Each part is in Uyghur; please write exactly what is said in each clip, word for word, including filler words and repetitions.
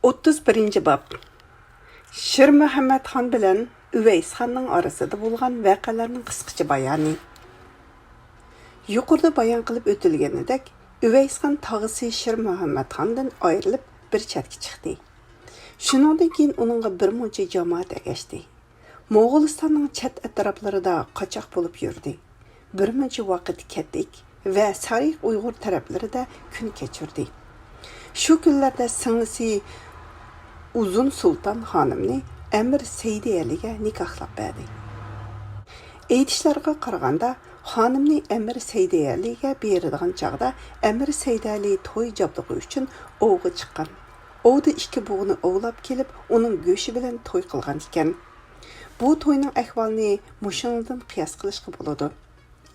ئوتتۇز بىرىنچى باب. شىرمۇھەممەتخان بىلەن ئۇۋەيسخاننىڭ ئارىسىدا بولغان ۋەقەلەرنىڭ قىسقىچە بايانى. يۇقىرىدا بايان قىلىپ ئۆتۈلگىنىدەك، ئۇۋەيسخان تاغىسى شىرمۇھەممەتخاندىن ئايرىلىپ، بىر چەتكە چىقتى. شۇنىڭدىن كېيىن ئۇنىڭغا بىر مۇنچە جامائەت ئەگەشتى. موغۇلىستاننىڭ چەت ئەتراپلىرىدا قاچاق بولۇپ يۈردى. بىر مۇنچە ۋاقىت كەتىك ۋە سارىخ ئۇيغۇر تەرەپلىرىدە كۈن كەچۈردى. شۇ كۈنلەردە سىڭلىسى ئۇزۇن سۇلتان خانىمنى ئەمىر سەيدىئەلىگە نىكاھلاپ بەردى. ئېيتىشلارغا قارىغاندا، خانىمنى ئەمىر سەيدىئەلىگە بېرىدىغان چاغدا، ئەمىر سەيدىئەلى توي جابدۇقى ئۈچۈن ئوۋغا چىققان. ئوۋدا ئىككى بۇغىنى ئوۋلاپ كېلىپ، ئۇنىڭ گۆشى بىلەن توي قىلغان ئىكەن. بۇ توينىڭ ئەھۋالىنى مۇشۇنىڭدىن قىياس قىلىشقا بولىدۇ.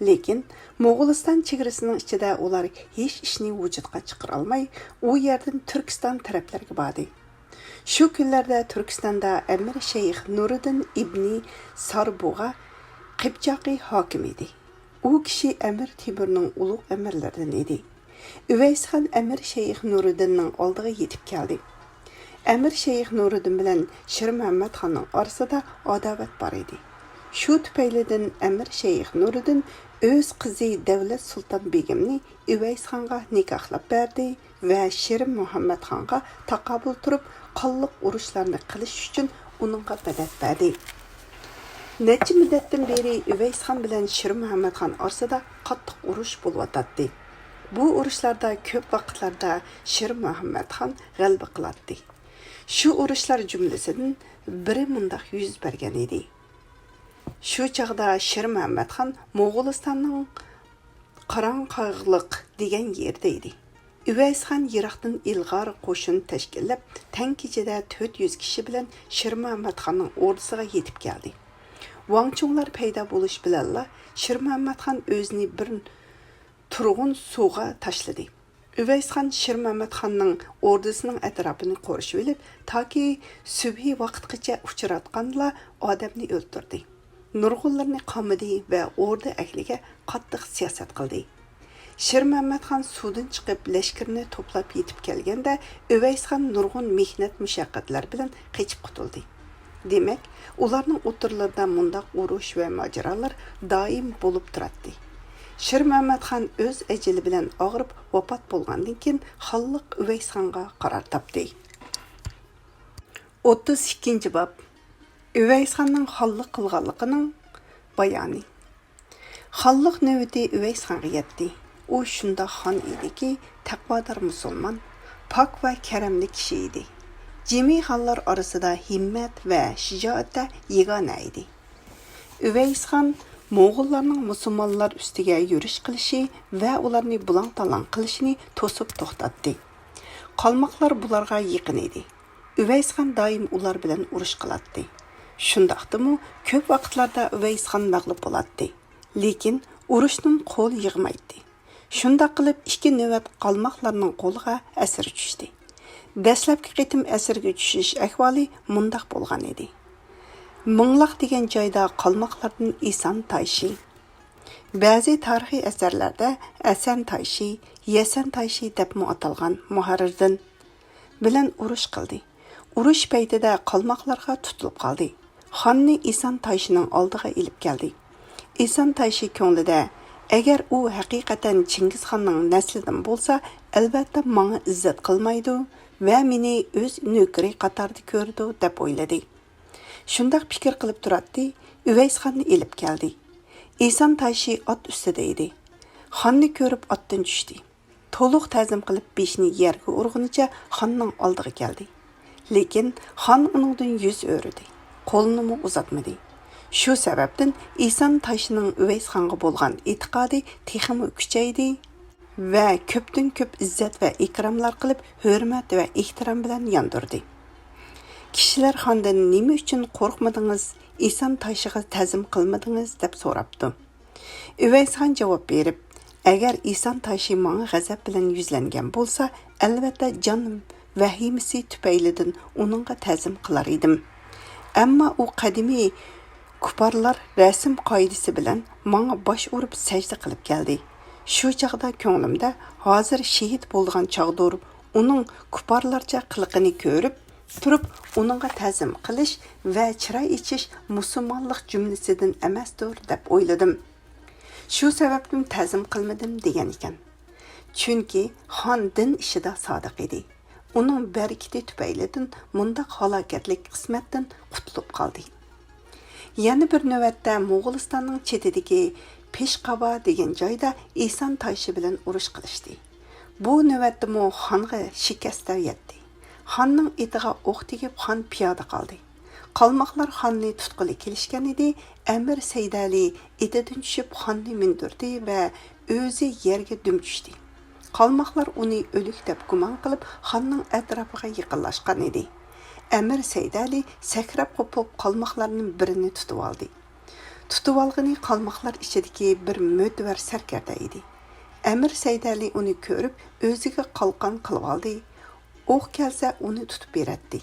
لېكىن موغۇلىستان چېگرىسىنىڭ ئىچىدە ئۇلار ھېچ ئىشنى ۋۇجۇدقا چىقىرالماي، ئۇ يەردىن تۈركىستان تەرەپلەرگە باردى. شۇ كۈنلەردە تۈركىستاندا ئەمىر شەيخ نۇرىدىن ئىبنى ساربۇغا قىپچاقى ھاكىم ئىدى. ئۇ كىشى ئەمىر تېمۇرنىڭ ئۇلۇغ ئەمىرلىرىدىن ئىدى. ئۇۋەيسخان ئەمىر شەيخ نۇرىدىننىڭ ئالدىغا يېتىپ كەلدى. ئەمىر شەيخ نۇرىدىن بىلەن شىرمۇھەممەتخاننىڭ ئارىسىدا ئاداۋەت بار ئىدى. شۇ تۈپەيلىدىن ئەمىر شەيخ نۇرىدىن ئۆز قىزى دەۋلەت سۇلتان بېگىمنى ئۇۋەيسخانغا نىكاھلاپ بەردى ۋە شىرمۇھەممەتخانغا تاقابىل تۇرۇپ، قانلىق ئۇرۇشلارنى قىلىش ئۈچۈن ئۇنىڭغا مەدەت بەردى. نەچچە مۇددەتتىن بېرى ئۇۋەيسخان بىلەن شىرمۇھەممەتخان ئارىسىدا قاتتىق ئۇرۇش بولۇۋاتاتتى. بۇ ئۇرۇشلاردا كۆپ ۋاقىتلاردا شىرمۇھەممەتخان غەلىبە قىلاتتى. شۇ ئۇرۇشلار جۈملىسىدىن بىرى مۇنداق يۈز بەرگەن ئىدى. شۇ چاغدا شىرمۇھەممەتخان موغۇلىستاننىڭ قاراڭقاغلىق دېگەن يېرىدە ئىدى. ئۇۋەيسخان يىراقتىن ئىلغار قوشۇن تەشكىللەپ، تەڭ كېچىدە تۆت يۈز كىشى بىلەن شىرمۇھەممەتخاننىڭ ئوردىسىغا يېتىپ كەلدى. ۋاڭچۇڭلار پەيدا بولۇش بىلەنلا شىرمۇھەممەتخان ئۆزىنى بىر تۇرغۇن سۇغا تاشلىدى. ئۇۋەيسخان شىرمەمەتخاننىڭ ئوردىسىنىڭ ئەتراپىنى قورشىۋېلىپ، تاكى سۈبھى ۋاقىتقىچە ئۇچراتقانلا ئادەمنى ئۆلتۈردى. نۇرغۇنلىرىنى قامىدى ۋە ئوردا ئەھلىگە قاتتىق سىياسەت قىلدى. شىرمەمەتخان سۇدىن چىقىپ، لەشكىرىنى توپلاپ يېتىپ كەلگەندە، ئۇۋەيسخان نۇرغۇن مېھنەت-مۇشەققەتلەر بىلەن قېچىپ قۇتۇلدى. دېمەك، ئۇلارنىڭ ئوتتۇرىلىرىدا مۇنداق ئۇرۇش ۋە ماجىرالار دائىم بولۇپ تۇراتتى. شىرمەمەتخان ئۆز ئەجىلى بىلەن ئاغرىپ ۋاپات بولغاندىن كېيىن، خانلىق ئۇۋەيسخانغا قارار تاپتى. ئوتتۇز ئىككىنچى باب. ئۇۋەيسخاننىڭ خانلىق قىلغانلىقىنىڭ بايانى. خانلىق نۆۋىتى ئۇۋەيسخانغا يەتتى. ئۇ شۇنداق خان ئىدىكى، تەقۋادار مۇسۇلمان، پاك ۋە كەرەملىك كىشى ئىدى. جىمى خانلار ئارىسىدا ھىممەت ۋە شىجائەتتە يېگانە ئىدى. ئۇۋەيسخان موغۇللارنىڭ مۇسۇلمانلار ئۈستىگە يۈرۈش قىلىشى ۋە ئۇلارنى بۇلاڭ-تالاڭ قىلىشىنى توسۇپ توختاتتى. قالماقلار بۇلارغا يېقىن ئىدى. ئۇۋەيسخان دائىم ئۇلار بىلەن ئۇرۇش قىلاتتى. شۇنداقتىمۇ كۆپ ۋاقىتلاردا ئۇۋەيسخان مەغلۇپ بولاتتى. لېكىن ئۇرۇشتىن قول يىغمايتتى. شۇنداق قىلىپ ئىككى نۆۋەت قالماقلارنىڭ قولىغا ئەسىر چۈشتى. دەسلەپكى قېتىم ئەسىرگە چۈشۈش ئەھۋالى مۇنداق بولغان ئىدى. مىڭلاق دېگەن جايدا قالماقلاردىن ئىسان تايشى، بەزى تارىخىي ئەسەرلەردە ئەسەن تايشى، يەسەن تايشى دەپمۇ ئاتالغان مۇھەررىردىن بىلەن ئۇرۇش قىلدى. ئۇرۇش پەيتىدە قالماقلارغا تۇتۇلۇپ قالدى. خاننى ئىسان تايشىنىڭ ئالدىغا ئېلىپ كەلدى. ئىسان تايشى كۆڭلىدە، «ئەگەر ئۇ ھەقىقەتەن چىڭگىزخاننىڭ نەسلىدىن بولسا، ئەلۋەتتە ماڭا ئىززەت قىلمايدۇ ۋە مېنى ئۆز نۆكىرى قاتارىدا كۆرىدۇ» دەپ ئويلىدى. شۇنداق پىكىر قىلىپ تۇراتتى، ئۇۋەيسخاننى ئېلىپ كەلدى. ئىسان تايشى ئات ئۈستىدە ئىدى. خاننى كۆرۈپ ئاتتىن چۈشتى. تولۇق تەزىم قىلىپ، بېشىنى يەرگە ئۇرغىنىچە خاننىڭ ئالدىغا كەلدى. لېكىن خان ئۇنىڭدىن يۈز ئۆرۈدى، قولىنىمۇ ئۇزاتمىدى. شۇ سەۋەبتىن ئىسان تايشىنىڭ ئۇۋەيسخانغا بولغان ئېتىقادى تېخىمۇ كۈچەيدى ۋە كۆپتىن كۆپ ئىززەت ۋە ئىكراملار قىلىپ، ھۆرمەت ۋە ئېھتىرام بىلەن ياندۇردى. كىشىلەر خاندىن، «نېمە ئۈچۈن قورقمىدىڭىز، ئىسان تايشىغا تەزىم قىلمىدىڭىز؟» دەپ سوراپتۇ. ئۇۋەيسخان جاۋاب بېرىپ، «ئەگەر ئىسان تايشى ماڭا غەزەپ بىلەن يۈزلەنگەن بولسا، ئەلۋەتتە جان ۋەھىمىسى تۈپەيلىدىن ئۇنىڭغا تەزىم قىلار ئىدىم. ئەمما ئۇ قەدىمىي كۇپارلار رەسىم قائىدىسى بىلەن ماڭا باش ئۇرۇپ سەجدە قىلىپ كەلدى. شۇ چاغدا كۆڭلۈمدە، ھازىر شېھىت بولىدىغان چاغدۇر، ئۇنىڭ كۇپپارلارچە قىلىقىنى كۆرۈپ تۇرۇپ، ئۇنىڭغا تەزىم قىلىش ۋە چىراي ئېچىش مۇسۇلمانلىق جۈملىسىدىن ئەمەستۇر، دەپ ئويلىدىم. شۇ سەۋەبتىن تەزىم قىلمىدىم، دېگەن ئىكەن. چۈنكى خان دىن ئىشىدا سادىق ئىدى. ئۇنىڭ بەرىكىتى تۈپەيلىدىن مۇنداق ھالاكەتلىك قىسمەتتىن قۇتۇلۇپ قالدى. يەنە بىر نۆۋەتتە موغۇلىستاننىڭ چېتىدىكى پېشقابا دېگەن جايدا ئىسان تايشى بىلەن ئۇرۇش قىلىشتى. بۇ نۆۋەتتىمۇ خانغا شىكەستلەر يەتتى. خاننىڭ ئېتىغا ئوق تېگىپ، خان پىيادە قالدى. قالماقلار خاننى تۇتقىلى كېلىشكەن ئىدى، ئەمىر سەيدەلى ئېتىدىن چۈشۈپ، خاننى مىندۈردى ۋە ئۆزى يەرگە دۈم چۈشتى. قالماقلار ئۇنى ئۆلۈك دەپ گۇمان قىلىپ، خاننىڭ ئەتراپىغا يېقىنلاشقان ئىدى. ئەمىر سەيدەلى سەكرەپ قوپۇپ، قالماقلارنىڭ بىرىنى تۇتۇۋالدى. تۇتۇۋالغىنى قالماقلار ئىچىدىكى بىر مۆتىۋەر سەركەردە ئىدى. ئەمىر سەيدەلى ئۇنى كۆرۈپ، ئۆزىگە قالقان قىلىۋالدى. ئوق كەلسە، ئۇنى تۇتۇپ بېرەتتى.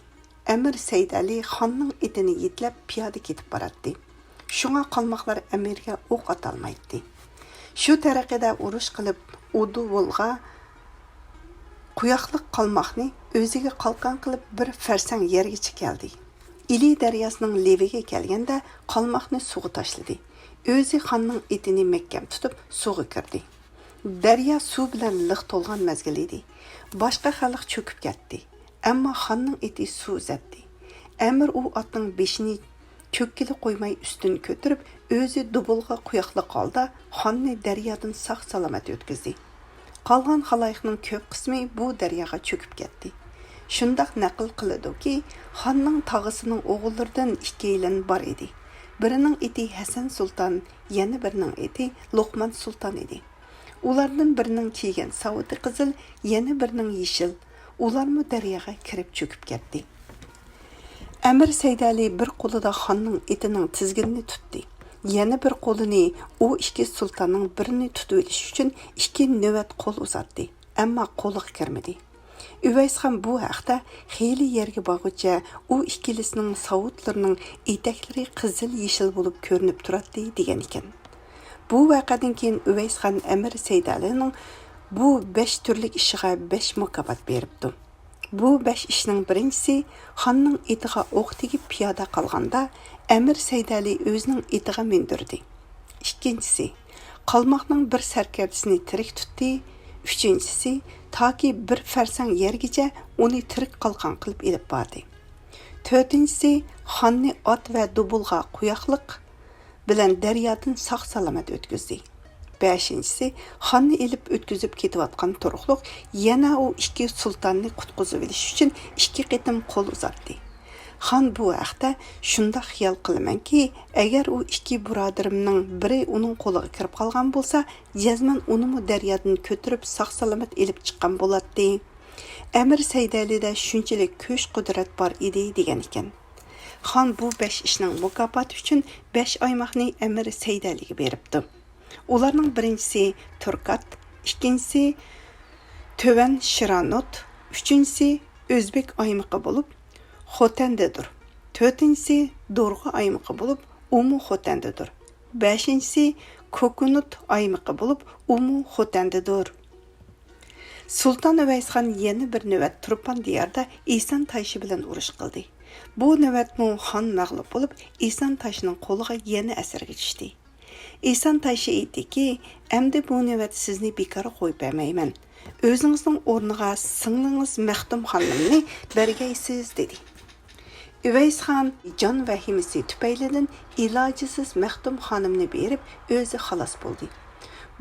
ئەمىر سەيدەلى خاننىڭ ئېتىنى يېتىلەپ پىيادە كېتىپ باراتتى. شۇڭا قالماقلار ئەمىرگە ئوق ئاتالمايتتى. شۇ تەرىقىدە ئۇرۇش قىلىپ، ئۇدۇۋولغا قۇياقلىق قالماقنى ئۆزىگە قالقان قىلىپ بىر فەرسەڭ يەرگىچە كەلدى. ئىلى دەرياسىنىڭ لېۋىگە كەلگەندە قالماقنى سۇغا تاشلىدى. ئۆزى خاننىڭ ئېتىنى مەھكەم تۇتۇپ سۇغا كىردى. دەريا سۇ بىلەن لىق تولغان مەزگىل ئىدى. باشقا خەلق چۆكۈپ كەتتى. ئەمما خاننىڭ ئېتى سۇ ئۈزەتتى. ئەمىر ئۇ ئاتنىڭ بېشىنى چۆككىلى قويماي ئۈستۈن كۆتۈرۈپ، ئۆزى دۇبۇلغا قۇياقلىق ھالدا خاننى دەريادىن ساق-سالامەت ئۆتكۈزدى. قالغان خالايىقنىڭ كۆپ قىسمى بۇ دەرياغا چۆكۈپ كەتتى. شۇنداق نەقىل قىلىدۇكى، خاننىڭ تاغىسىنىڭ ئوغۇللىرىدىن ئىككىيلەن بار ئىدى. بىرىنىڭ ئېتى ھەسەن سۇلتان، يەنە بىرىنىڭ ئېتى لوقمان سۇلتان ئىدى. ئۇلاردىن بىرىنىڭ كىيگەن ساۋۇتى قىزىل، يەنە بىرىنىڭ يېشىل. ئۇلارمۇ دەرياغا كىرىپ چۆكۈپ كەتتى. ئەمىر سەيدەلى بىر قولىدا خاننىڭ ئېتىنىڭ تىزگىنىنى تۇتتى. يەنە بىر قولىنى ئۇ ئىككى سۇلتاننىڭ بىرىنى تۇتۇۋېلىش ئۈچۈن ئىككى نۆۋەت قول ئۇزاتتى. ئەمما قولىغا كىرمىدى. ئۇۋەيسخان بۇ ھەقتە خېلى يەرگە بارغۇچە ئۇ ئىككىلىسىنىڭ ساۋۇتلىرىنىڭ ئېتەكلىرى قىزىل-يېشىل بولۇپ كۆرۈنۈپ تۇراتتى، دېگەن ئىكەن. بۇ ۋەقەدىن كېيىن ئۇۋەيسخان ئەمىر سەيدەلىنىڭ بۇ بەش تۈرلۈك ئىشىغا بەش مۇكاپات بېرىپتۇ. بۇ بەش ئىشنىڭ بىرىنچىسى، خاننىڭ ئېتىغا ئوق تېگىپ پىيادە قالغاندا، ئەمىر سەيدەلى ئۆزىنىڭ ئېتىغا مىندۈردى. ئىككىنچىسى، قالماقنىڭ بىر سەركەردىسىنى تىرىك تۇتتى. ئۈچىنچىسى، تاكى بىر فەرسەڭ يەرگىچە ئۇنى تىرىك قالقان قىلىپ ئېلىپ باردى. تۆتىنچىسى، خاننى ئات ۋە دۇبۇلغا قۇياقلىق بىلەن دەريادىن ساق-سالامەت ئۆتكۈزدى. بەشىنچىسى، خاننى ئېلىپ ئۆتكۈزۈپ كېتىۋاتقان تۇرۇقلۇق يەنە ئۇ ئىككى سۇلتاننى قۇتقۇزۇۋېلىش ئۈچۈن ئىككى قېتىم قول ئۇزاتتى. خان بۇ ھەقتە، شۇنداق خىيال قىلىمەنكى، ئەگەر ئۇ ئىككى بۇرادىرىمنىڭ بىرى ئۇنىڭ قولىغا كىرىپ قالغان بولسا، جەزمەن ئۇنىمۇ دەريادىن كۆتۈرۈپ ساق-سالامەت ئېلىپ چىققان بولاتتى. ئەمىر سەيدەلىدە شۇنچىلىك كۈچ-قۇدرەت بار ئىدى، دېگەن ئىكەن. خان بۇ بەش ئىشنىڭ مۇكاپاتى ئۈچۈن بەش ئايماقنى ئەمىر سەيدەلىگە بېرىپتۇ. ئۇلارنىڭ بىرىنچىسى تۇركات، ئىككىنچىسى تۆۋەن شىرانوت، ئۈچىنچىسى ئۆزبېك ئايمىقى بولۇپ، خوتەندىدۇر. تۆتىنچىسى دورغا ئايمىقى بولۇپ، ئۇمۇ خوتەندىدۇر. بەشىنچىسى كوكۇنۇت ئايمىقى بولۇپ، ئۇمۇ خوتەندىدۇر. سۇلتان ئۇۋەيسخان يەنە بىر نۆۋەت تۇرپان دىيارىدا ئىسان تايشى بىلەن ئۇرۇش قىلدى. بۇ نۆۋەتمۇ خان مەغلۇپ بولۇپ، ئىسان تايشىنىڭ قولىغا يەنە ئەسىرگە چۈشتى. ئىسان تايشى ئېيتتىكى، ئەمدى بۇ نۆۋەت سىزنى بىكار قويۇپ بەرمەيمەن. ئۆزىڭىزنىڭ ئورنىغا سىڭلىڭىز مەختۇم خانىمنى بەرگەيسىز، دېدى. ئۇۋەيسخان جان ۋەھىمىسى تۈپەيلىدىن ئىلاجىسىز مەختۇم خانىمنى بېرىپ، ئۆزى خالاس بولدى.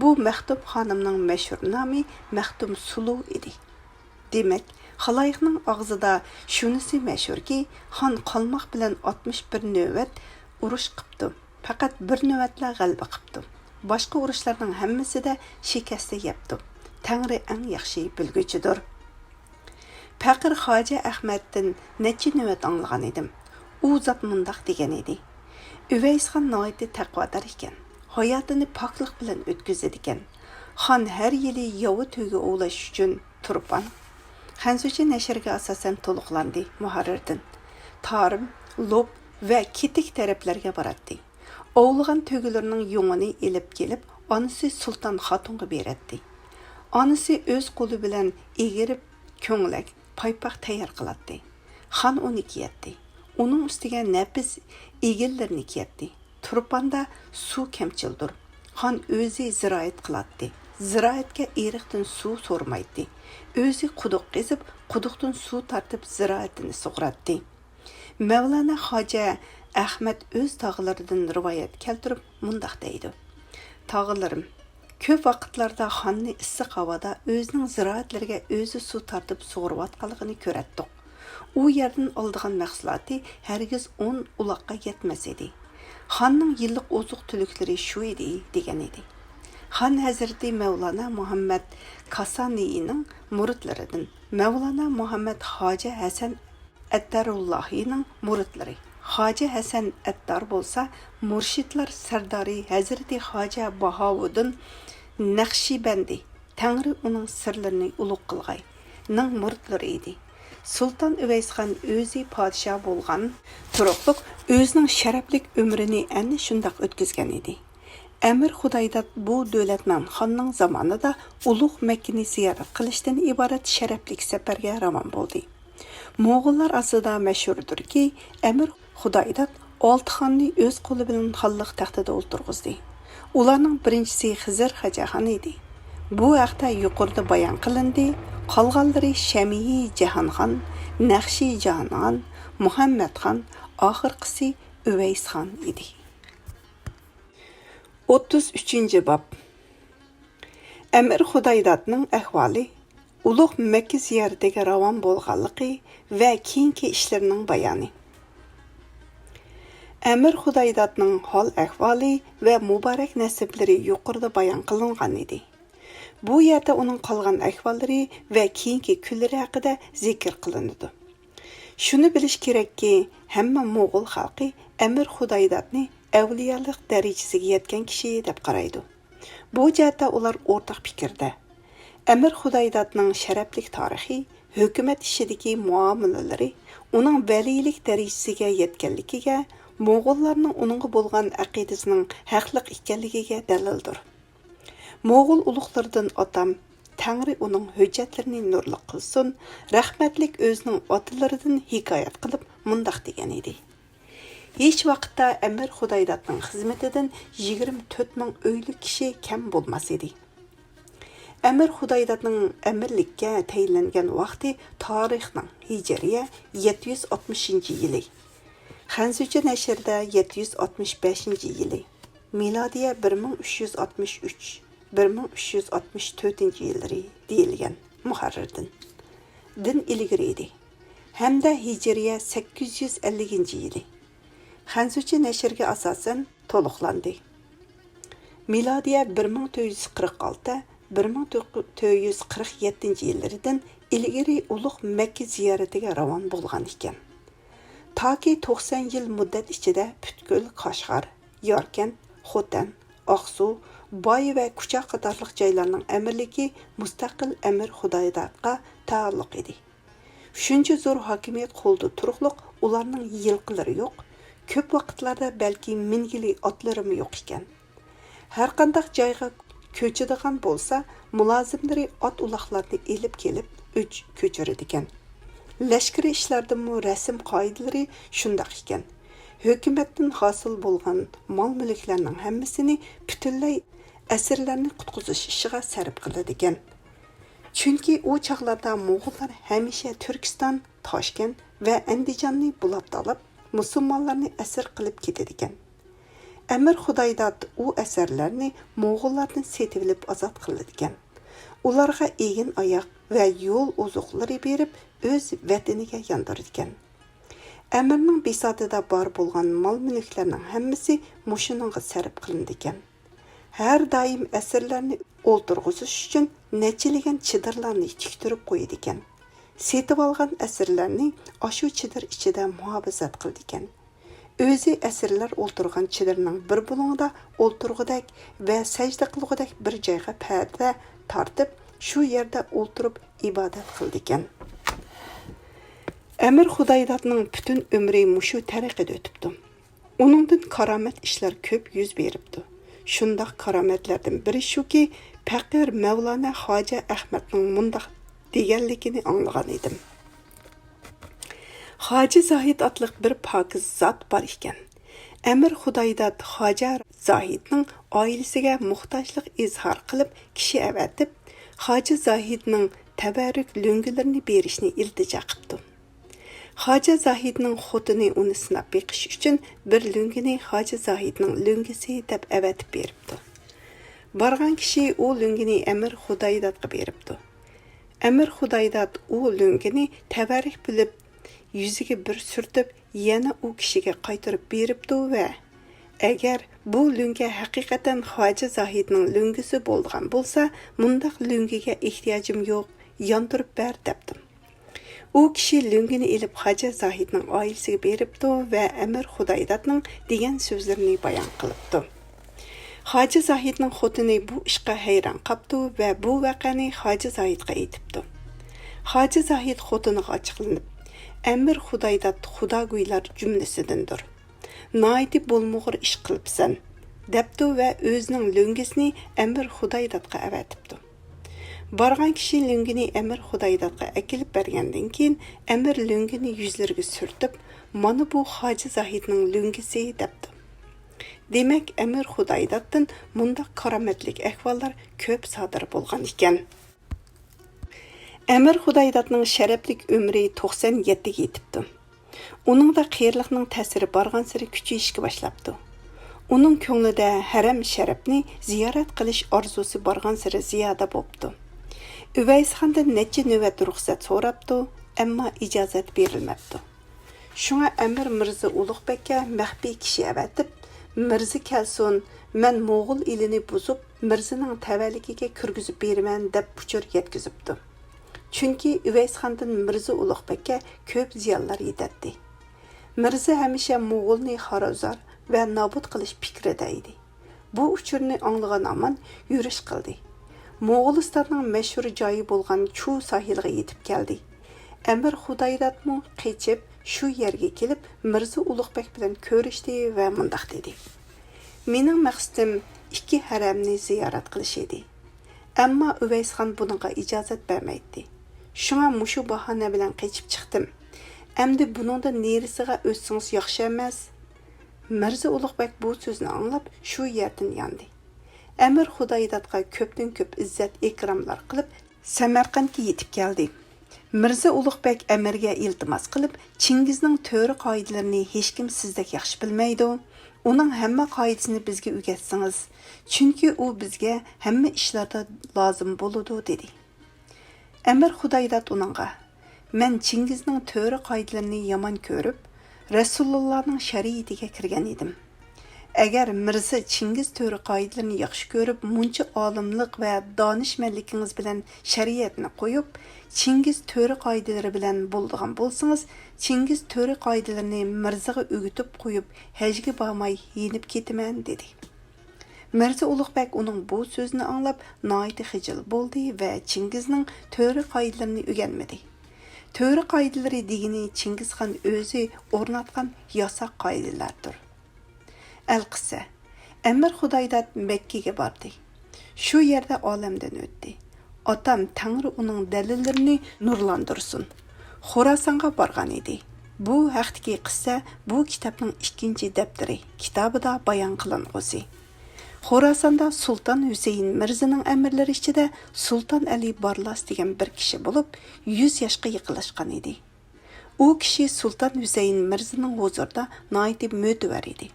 بۇ مەختۇم خانىمنىڭ مەشھۇر نامى مەختۇم سۇلۇ ئىدى. دېمەك، خالايىقنىڭ ئاغزىدا شۇنىسى مەشھۇركى، خان قالماق بىلەن ئاتمىش بىر نۆۋەت ئۇرۇش قىپتۇ. پەقەت بىر نۆۋەتلا غەلىبە قىپتۇ. باشقا ئۇرۇشلارنىڭ ھەممىسىدە شىكەستە يەپتۇ. تەڭرى ئەڭ ياخشى بىلگۈچىدۇر. پەقىر خاجە ئەخمەتتىن نەچچە نۆۋەت ئاڭلىغان ئىدىم. ئۇ زات مۇنداق دېگەن ئىدى: ئۇۋەيسخان ناھايىتى تەقۋادار ئىكەن. ھاياتىنى پاكلىق بىلەن ئۆتكۈزىدىكەن. خان ھەر يىلى ياۋا تۆگە ئوۋلاش ئۈچۈن تۇرپان، خەنزۇچە نەشرگە ئاساسەن تولۇقلاندى، مۇھەررىردىن تارىم، لوپ ۋە كېتىك تەرەپلەرگە باراتتى. ئوۋلىغان تۆگىلىرىنىڭ يۇڭىنى ئېلىپ كېلىپ، ئانىسى سۇلتان خاتۇنغا بېرەتتى. ئانىسى ئۆز قولى بىلەن ئېگىرىپ كۆڭلەك، پايپاق تەييار قىلاتتى. خان ئۇنى كىيەتتى. ئۇنىڭ ئۈستىگە نەپىس ئېگىنلىرىنى كىيەتتى. تۇرپاندا سۇ كەمچىلدۇر. خان ئۆزى زىرائەت قىلاتتى. زىرائەتكە ئېرىقتىن سۇ سورىمايتتى. ئۆزى قۇدۇق قېزىپ، قۇدۇقتىن سۇ تارتىپ زىرائىتىنى سۇغۇراتتى. مەۋلانا خاجە ئەخمەت ئۆز تاغىلىرىدىن رىۋايەت كەلتۈرۈپ مۇنداق دەيدۇ: تاغىلىرىم، كۆپ ۋاقىتلاردا خاننى ئىسسىق ھاۋادا ئۆزىنىڭ زىرائەتلىرىگە ئۆزى سۇ تارتىپ سۇغۇرۇۋاتقانلىقىنى كۆرەتتۇق. ئۇ يەردىن ئالىدىغان مەھسۇلاتى ھەرگىز ئون ئۇلاغقا يەتمەس ئىدى. خاننىڭ يىللىق ئوزۇق-تۈلۈكلىرى شۇ ئىدى، دېگەن ئىدى. خان ھەزرىتى مەۋلانا مۇھەممەد كاسانىينىڭ مۇرىتلىرىدىن، مەۋلانا مۇھەممەد خاجە ھەسەن ئەتتارۇللاھىنىڭ مۇرىتلىرى، خاجە ھەسەن ئەتتار بولسا مۇرشىدلار سەردارى ھەزرىتى خاجە باھاۋۇدۇن نەقشىبەندى، تەڭرى ئۇنىڭ سىرلىرىنى ئۇلۇغ قىلغاي، نىڭ مۇرىتلىرى ئىدى. سۇلتان ئۇۋەيسخان ئۆزى پادىشاھ بولغان تۇرۇقلۇق ئۆزىنىڭ شەرەپلىك ئۆمرىنى ئەنە شۇنداق ئۆتكۈزگەن ئىدى. ئەمىر خۇدايداد بۇ دۆلەتمەن خاننىڭ زامانىدا ئۇلۇغ مەككىنى زىيارەت قىلىشتىن ئىبارەت شەرەپلىك سەپەرگە راۋان بولدى. موغۇللار ئارىسىدا مەشھۇردۇركى، ئەمىر خۇدايداد ئالتە خاننى ئۆز قولى بىلەن خانلىق تەختىدە ئولتۇرغۇزدى. ئۇلارنىڭ بىرىنچىسى خىزىر خاجاخان ئىدى. بۇ ھەقتە يۇقىرىدا بايان قىلىندى، قالغانلىرى شەمىئى جاھانخان، نەخشى جاھانخان، مۇھەممەتخان، ئاخىرقىسى ئۇۋەيسخان ئىدى. ئوتتۇز ئۈچىنچى باب. ئەمىر خۇدايدادنىڭ ئەھۋالى، ئۇلۇغ مەككە زىيارىتىگە راۋان بولغانلىقى ۋە كېيىنكى ئىشلىرىنىڭ بايانى. ئەمىر خۇدايدادنىڭ ھال-ئەھۋالى ۋە مۇبارەك نەسىبلىرى يۇقىرىدا بايان قىلىنغان ئىدى. بۇ يەردە ئۇنىڭ قالغان ئەھۋاللىرى ۋە كېيىنكى كۈنلىرى ھەققىدە زىكىر قىلىنىدۇ. شۇنى بىلىش كېرەككى، ھەممە موغۇل خەلقى ئەمىر خۇدايدادنى ئەۋلىيالىق دەرىجىسىگە يەتكەن كىشى دەپ قارايدۇ. بۇ جەھەتتە ئۇلار ئورتاق پىكىردە. ئەمىر خۇدايدادنىڭ شەرەپلىك تارىخى، ھۆكۈمەت ئىچىدىكى مۇئامىلىلىرى ئۇنىڭ ۋەلىيلىك دەرىجىسىگە يەتكەنلىكىگە، موغۇللارنىڭ ئۇنىڭغا بولغان ئەقىدىسىنىڭ ھەقلىق ئىكەنلىكىگە دەلىلدۇر. موغۇل ئۇلۇغلىرىدىن ئاتام، تەڭرى ئۇنىڭ ھۆججەتلىرىنى نۇرلۇق قىلسۇن، رەھمەتلىك ئۆزىنىڭ ئاتىلىرىدىن ھېكايەت قىلىپ مۇنداق دېگەن ئىدى: ھېچ ۋاقىتتا ئەمىر خۇدايدادنىڭ خىزمىتىدىن يىگىرمە تۆت مىڭ ئۆيلۈك كىشى كەم بولماس ئىدى. ئەمىر خۇدايدادنىڭ ئەمىرلىككە تەيىنلەنگەن ۋاقتى تارىخنىڭ ھىجرىيە يەتتە يۈز ئاتمىشىنچى يىلى، خەنزۇچە نەشرىدە يەتتە يۈز ئاتمىش بەشىنچى يىلى، مىلادىيە بىر مىڭ ئۈچ يۈز ئاتمىش ئۈچ، بىر مىڭ ئۈچ يۈز ئاتمىش تۆتىنچى يىللىرى دېيىلگەن مۇھەررىردىن. دىن ئىلگىرى ئىدى ھەمدە ھىجرىيە سەككىز يۈز ئەللىكىنچى يىلى. خەنزۇچە نەشرگە ئاساسەن تولۇقلاندى. مىلادىيە بىر مىڭ تۆت يۈز قىرىق ئالتە، بىر مىڭ تۆت يۈز قىرىق يەتتىنچى يىللىرىدىن ئىلگىرى ئۇلۇغ مەككە زىيارىتىگە راۋان بولغان ئىكەن. تاكى توقسان يىل مۇددەت ئىچىدە پۈتكۈل قەشقەر، ياركەنت، خوتەن، ئاقسۇ، باي ۋە كۇچا قاتارلىق جايلارنىڭ ئەمىرلىكى مۇستەقىل ئەمىر خۇدايدادقا تەئەللۇق ئىدى. شۇنچە زور ھاكىمىيەت قولدا تۇرۇقلۇق ئۇلارنىڭ يىلقىلىرى يوق، كۆپ ۋاقىتلاردا بەلكى مىنگىلى ئاتلىرىمۇ يوق ئىكەن. ھەرقانداق جايغا كۆچىدىغان بولسا، مۇلازىملىرى ئات-ئۇلاقلارنى ئېلىپ كېلىپ ئۆچ كۆچۈرىدىكەن. لەشكىرىي ئىشلاردىمۇ رەسىم قائىدىلىرى شۇنداق ئىكەن. ھۆكۈمەتتىن ھاسىل بولغان مال-مۈلۈكلەرنىڭ ھەممىسىنى پۈتۈنلەي ئەسىرلەرنى قۇتقۇزۇش ئىشىغا سەرپ قىلىدىكەن. چۈنكى ئۇ چاغلاردا موغۇللار ھەمىشە تۈركىستان، تاشكەنت ۋە ئەندىجاننى بۇلاپ تالاپ، مۇسۇلمانلارنى ئەسىر قىلىپ كېتىدىكەن. ئەمىر خۇدايداد ئۇ ئەسىرلەرنى موغۇللاردىن سېتىۋېلىپ ئازاد قىلىدىكەن. ئۇلارغا ئېگىن ئاياغ ۋە يول ئوزۇقلىرى بېرىپ، ئۆز ۋەتىنىگە ياندۇرىدىكەن. ئەمىرنىڭ بىساتىدا بار بولغان مال-مۈلۈكلەرنىڭ ھەممىسى مۇشۇنىڭغا سەرپ قىلىنىدىكەن. ھەر دائىم ئەسىرلەرنى ئولتۇرغۇزۇش ئۈچۈن نەچچىلىگەن چېدىرلارنى تىكتۈرۈپ قويىدىكەن. سېتىۋالغان ئەسىرلەرنى ئاشۇ چېدىر ئىچىدە مۇھاپىزەت قىلىدىكەن. ئۆزى ئەسىرلەر ئولتۇرغان چېدىرنىڭ بىر بۇلۇڭىدا ئولتۇرغۇدەك ۋە سەجدە قىلغۇدەك بىر جايغا پەردە تارتىپ، شۇ يەردە ئولتۇرۇپ ئىبادەت قىلىدىكەن. ئەمىر خۇدايدادنىڭ پۈتۈن ئۆمرى مۇشۇ تەرىقىدە ئۆتۈپتۇ. ئۇنىڭدىن كارامەت ئىشلار كۆپ يۈز بېرىپتۇ. شۇنداق كارامەتلەردىن بىرى شۇكى، پەقىر مەۋلانا خاجە ئەخمەتنىڭ مۇنداق دېگەنلىكىنى ئاڭلىغان ئىدىم. خاجە زاھىت ئاتلىق بىر پاكىز زات بار ئىكەن. ئەمىر خۇدايداد خاجە زاھىتنىڭ ئائىلىسىگە موھتاجلىق ئىزھار قىلىپ، كىشى ئەۋەتىپ، خاجە زاھىتنىڭ تەۋەررۈك لۆڭگىلىرىنى بېرىشنى ئىلتىجا قىپتۇ. خاجە زاھىتنىڭ خوتۇنى ئۇنى سىناپ بېقىش ئۈچۈن بىر لۆڭگىنى خاجە زاھىتنىڭ لۆڭگىسى دەپ ئەۋەتىپ بېرىپتۇ. بارغان كىشى ئۇ لۆڭگىنى ئەمىر خۇدايدادقا بېرىپتۇ. ئەمىر خۇدايداد ئۇ لۆڭگىنى تەۋەررۈك بىلىپ، يۈزىگە بىر سۈرتۈپ، يەنە ئۇ كىشىگە قايتۇرۇپ بېرىپتۇ ۋە، ئەگەر بۇ لۆڭگە ھەقىقەتەن خاجە زاھىتنىڭ لۆڭگىسى بولىدىغان بولسا، مۇنداق لۆڭگىگە ئېھتىياجىم يوق، ياندۇرۇپ بەر، دەپتۇ. ئۇ كىشى لۆڭگىنى ئېلىپ خاجە زاھىتنىڭ ئائىلىسىگە بېرىپتۇ ۋە ئەمىر خۇدايدادنىڭ دېگەن سۆزلىرىنى بايان قىلىپتۇ. خاجە زاھىتنىڭ خوتۇنى بۇ ئىشقا ھەيران قاپتۇ ۋە بۇ ۋەقەنى خاجە زاھىتقا ئېيتىپتۇ. خاجە زاھىت خوتۇنىغا ئاچچىقلىنىپ، «ئەمىر خۇدايداد خۇداگويلار جۈملىسىدىندۇر. ناھايىتى بولمىغۇر ئىش قىلىپسەن» دەپتۇ ۋە ئۆزىنىڭ لۆڭگىسىنى ئەمىر خۇدايدادقا ئەۋەتىپتۇ. بارغان كىشى لۆڭگىنى ئەمىر خۇدايدادقا ئەكېلىپ بەرگەندىن كېيىن، ئەمىر لۆڭگىنى يۈزلىرىگە سۈرتۈپ، «مانا بۇ خاجە زاھىتنىڭ لۆڭگىسى» دەپتۇ. دېمەك، ئەمىر خۇدايدادتىن مۇنداق كارامەتلىك ئەھۋاللار كۆپ سادىر بولغان ئىكەن. ئەمىر خۇدايدادنىڭ شەرەپلىك ئۆمرى توقسان يەتتىگە يېتىپتۇ. ئۇنىڭدا قېرىلىقنىڭ تەسىرى بارغانسېرى كۈچىيىشكە باشلاپتۇ. ئۇنىڭ كۆڭلىدە ھەرەم شەرەپنى زىيارەت قىلىش ئارزۇسى بارغانسېرى زىيادە بوپتۇ. ئۇۋەيسخاندىن نەچچە نۆۋەت رۇخسەت سوراپتۇ، ئەمما ئىجازەت بېرىلمەپتۇ. شۇڭا ئەمىر مىرزا ئۇلۇغبەگكە مەخپىي كىشى ئەۋەتىپ، «مىرزا كەلسۇن، مەن موغۇل ئېلىنى بۇزۇپ، مىرزىنىڭ تەۋەلىكىگە كىرگۈزۈپ بېرىمەن» دەپ ئۇچۇر يەتكۈزۈپتۇ. چۈنكى ئۇۋەيسخاندىن مىرزا ئۇلۇغبەگكە كۆپ زىيانلار يېتەتتى. مىرزا ھەمىشە موغۇلنى خارازار ۋە نابۇت قىلىش پىكرىدە ئىدى. بۇ ئۇچۇرنى ئاڭلىغان ئامان يۈرۈش قىلدى. موغۇلىستاننىڭ مەشھۇر جايى بولغان چۇ ساھىلىغا يېتىپ كەلدى. ئەمىر خۇدايدادمۇ قېچىپ، شۇ يەرگە كېلىپ، مىرزا ئۇلۇغبەگ بىلەن كۆرۈشتى ۋە مۇنداق دېدى: «مېنىڭ مەقسىتىم ئىككى ھەرەمنى زىيارەت قىلىش ئىدى. ئەمما ئۇۋەيسخان بۇنىڭغا ئىجازەت بەرمەيتتى. شۇڭا مۇشۇ باھانە بىلەن قېچىپ چىقتىم. ئەمدى بۇنىڭدىن نېرىسىغا ئۆتسىڭىز ياخشى ئەمەس؟» مىرزا ئۇلۇغبەگ بۇ سۆزنى ئاڭلاپ، شۇ يەردىن ياندى. ئەمىر خۇدايدادقا كۆپتىن كۆپ ئىززەت ئىكراملار قىلىپ، سەمەرقەنتكە يېتىپ كەلدى. مىرزا ئۇلۇغبەگ ئەمىرگە ئىلتىماس قىلىپ، چىڭگىزنىڭ تۆرە قائىدىلىرىنى ھېچكىم سىزدەك ياخشى بىلمەيدۇ. ئۇنىڭ ھەممە قائىدىسىنى بىزگە ئۆگەتسىڭىز، چۈنكى ئۇ بىزگە ھەممە ئىشلاردا لازىم بولىدۇ، دېدى. ئەمىر خۇدايداد ئۇنىڭغا، مەن چىڭگىزنىڭ تۆرە قائىدىلىرىنى يامان كۆرۈپ، رەسۇلۇللانىڭ شەرىئىتىگە كىرگەن ئىدىم. ئەگەر مىرزا چىڭگىز تۆرە قائىدىلىرىنى ياخشى كۆرۈپ، مۇنچە ئالىملىق ۋە دانىشمەنلىكىڭىز بىلەن شەرىئەتنى قويۇپ، چىڭگىز تۆرە قائىدىلىرى بىلەن بولىدىغان بولسىڭىز، چىڭگىز تۆرە قائىدىلىرىنى مىرزىغا ئۆگىتىپ قويۇپ، ھەجگە بارماي يېنىپ كېتىمەن، دېدى. مىرزا ئۇلۇغبەگ ئۇنىڭ بۇ سۆزىنى ئاڭلاپ، ناھايىتى خىجىل بولدى ۋە چىڭگىزنىڭ تۆرە قائىدىلىرىنى ئۆگەنمىدى. تۆرە قائىدىلىرى دېگىنى چىڭگىزخان ئۆزى ئورناتقان ياساق قائىدىلەردۇر. ئەلقىسسە، ئەمىر خۇدايداد مەككىگە باردى. شۇ يەردە ئالەمدىن ئۆتتى. ئاتام، تەڭرى ئۇنىڭ دەلىللىرىنى نۇرلاندۇرسۇن، خوراسانغا بارغان ئىدى. بۇ ھەقتىكى قىسسە بۇ كىتابنىڭ ئىككىنچى دەپتىرى كىتابىدا بايان قىلىنغۇسى. خوراساندا سۇلتان ھۈسەيىن مىرزىنىڭ ئەمىرلىرى ئىچىدە سۇلتان ئەلى بارلاس دېگەن بىر كىشى بولۇپ، يۈز ياشقا يېقىنلاشقان ئىدى. ئۇ كىشى سۇلتان ھۈسەيىن مىرزىنىڭ ھۇزۇرىدا ناھايىتى مۆتىۋەر ئىدى.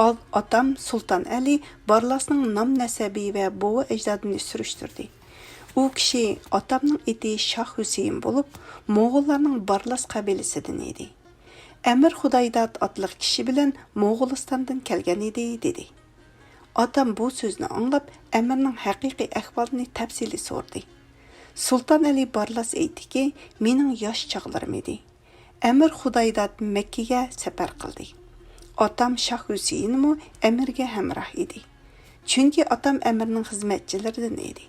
ئال-، ئاتام سۇلتان ئەلى بارلاسنىڭ نام-نەسەبى ۋە بوۋا-ئەجدادىنى سۈرۈشتۈردى. ئۇ كىشى ئاتامنىڭ ئېتى شاھ ھۈسەيىن بولۇپ، موغۇللارنىڭ بارلاس قەبىلىسىدىن ئىدى. ئەمىر خۇدايداد ئاتلىق كىشى بىلەن موغۇلىستاندىن كەلگەن ئىدى، دېدى. ئاتام بۇ سۆزنى ئاڭلاپ، ئەمىرنىڭ ھەقىقىي ئەھۋالىنى تەپسىلىي سورىدى. سۇلتان ئەلى بارلاس ئېيتتىكى، مېنىڭ ياش چاغلىرىم ئىدى. ئەمىر خۇدايداد مەككىگە سەپەر قىلدى. ئاتام شاھ ھۈسەيىنمۇ ئەمىرگە ھەمراھ ئىدى. چۈنكى ئاتام ئەمىرنىڭ خىزمەتچىلىرىدىن ئىدى.